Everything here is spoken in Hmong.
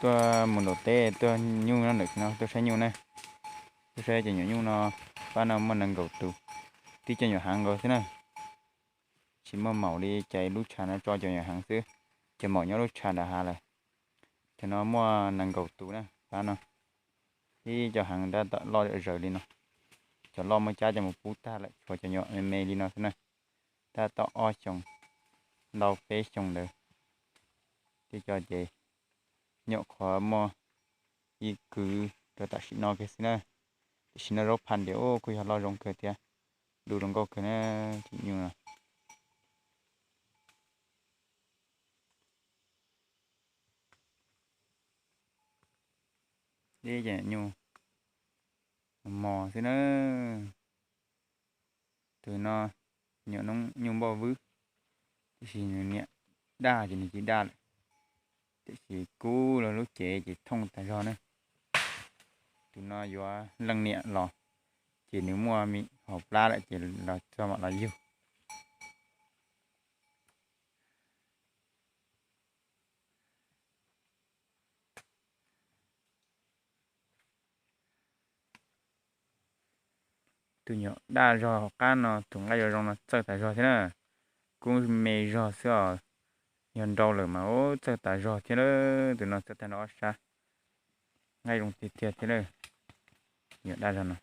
Tuaj mus ntaus teb tuaj nyuj no, ntawm no tuaj saib nyuj na. Tuaj saib cov nyuam nyuj no, pab no muaj nees nkaum tus, tib cov nyuam heev nkaus xwb na. Tsis muaj maum li, ces lub tshav no tso cov nyuam heev xwb, cov maum nyob lub tshav nram hav lawm. Cov no muaj nees nkaum tus na, pab no. Ib co heev tab tom loj zaws li no. Cov loj muab cab coj mus pub tag lawm, tshuav cov nyuam me me li no xwb na. Tab tom ob xyoos, ntau peb xyoos ntawd. Tej co ces nyuam qhuav muaj ib kwv rau tam sim no kiag xwb na. Tam sim no zaub pha ntiav kuj yog loj zoo kawg thiab, du zoo nkauj kawg na, cov nyuj no. Ib co nyuj mos xwb na. Tus no nyuam noob nyuj npauj vwb, tiam sis nws niam daj ces nws tsis daj lawm, tiam sis kub los lub cev ces thooj tas zog na. Tus no yuav leej niam los, ces nws muaj me hauv plab lawm ces los txog mam los yug. Tus nyuam daj zog hauv qab no, tus nqaij zoo zoo no txawj tas zog thiab na. Kub me zog xwb os, yog nrau lawm mas ub txawj tas zog thiab. Tus no txawj tag nrho ob sab, nqaij zoo tiag tiag thiab. Nyuam daj zog no.